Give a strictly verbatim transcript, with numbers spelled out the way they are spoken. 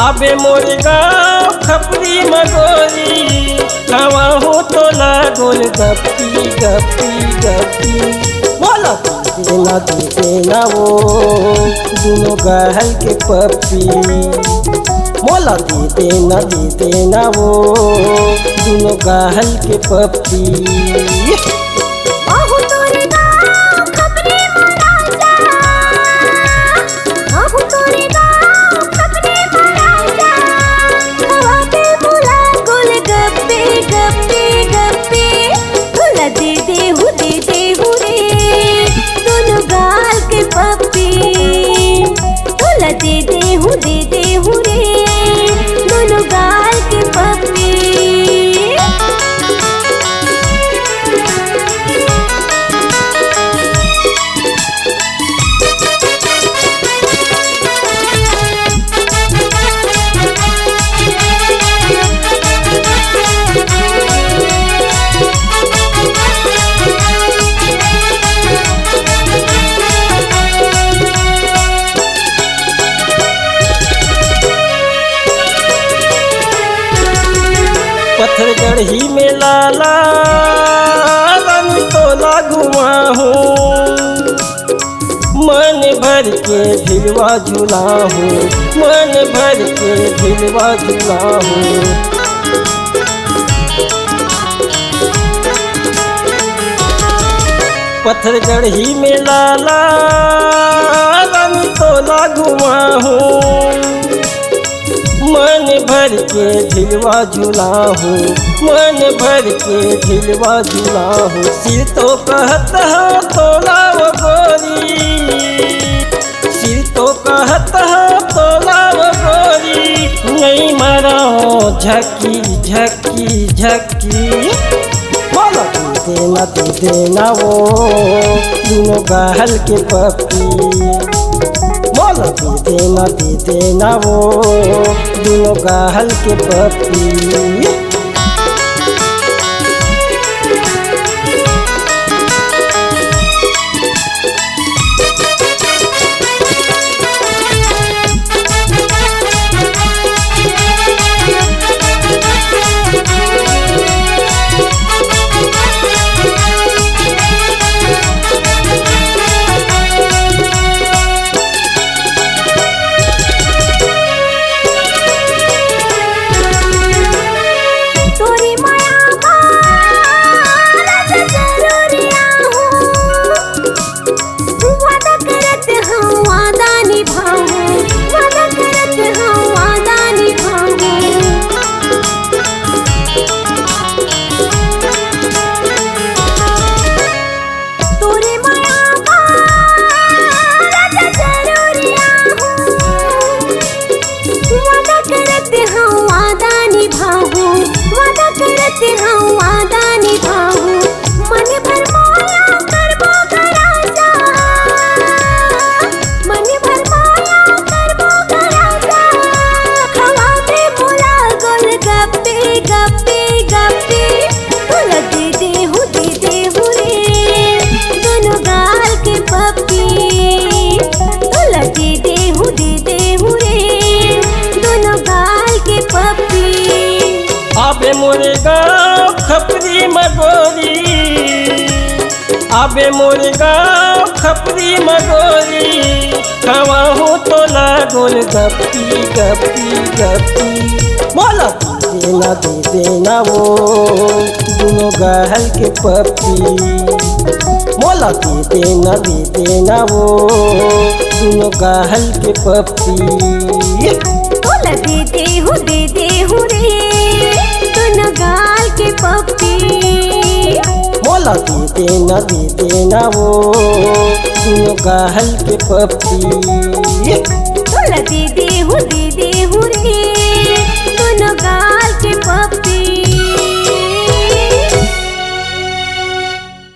अबे मोर गाँव खपरी म गोरी, खवाहूँ तोला गोलगप्पी, गप्पी, गप्पी। मोला दे देना, दे देना वो दुनो गाल के पप्पी। मोला दे देना, दे देना वो दुनो गाल के पप्पी। आहू तोरे गाँव खपरी म राजा, आहू तोरे गाँव खपरी म राजा, खवा दे मोला गोलगप्पे, गप्पे, गप्पे। तोला दे देहूँ, दे देहूँ रे, दुनो गाल के पप्पी। तोला दे देहूँ, दे देहूँ रे, दुनो गाल के पप्पी। पत्थरगढ़ी में लाला रानी तोला घुमाहूँ, मन भर के झिलवा झुलाहूँ, मन भर के झिलवा झुलाहूँ। पत्थरगढ़ी में लाला रानी तोला घुमाहूँ, मन भर के झिलवा झुलाहूँ, मन भर के झिलवा झुलाहूँ। सिर तो कहत हँव तोला वो गोरी, सिर तो कहत हँव तोला वो गोरी, नइ मरँव झकी झकी झकी। मोला दे देना, दे देना वो दुनो गाल के पप्पी। मोला दे देना, दे देना वो दुनो गाल के पप्पी। तोरी मया बार जरूर आहूँ। वादा करत हँव, वादा निभाहूँ, वादा करत हँव, वादा निभाहूँ। तोरे मया बार जरूर आहूँ। वादा करत हँव, वादा निभाहूँ, वादा करत हँव, वादा निभाहूँ। मन भर माया करबो ग राजा, मन भर माया करबो ग राजा। खवा दे मोला गोलगप्पे, गप्पे, गप्पे। तोला दे देहूँ, दे देहूँ रे, दुनो गाल के पप्पी। तोला दे देहूँ, दे देहूँ रे, दुनो गाल के पप्पी। आबे मोरे गाँव खपरी म गोरी, आबे मोरे गाँव खपरी म गोरी, खवाहूँ तोला गोलगप्पी, गप्पी, गप्पी। मोला दे देना, दे देना वो दुनो गाल के पप्पी। मोला दे देना, दे देना वो दुनो गाल के पप्पी। तोला दे देहूँ, दे देहूँ रे, दुनो गाल के पप्पी। मोला दे देना, दे देना वो दुनो गाल के पप्पी। तोला दे देहूँ, दे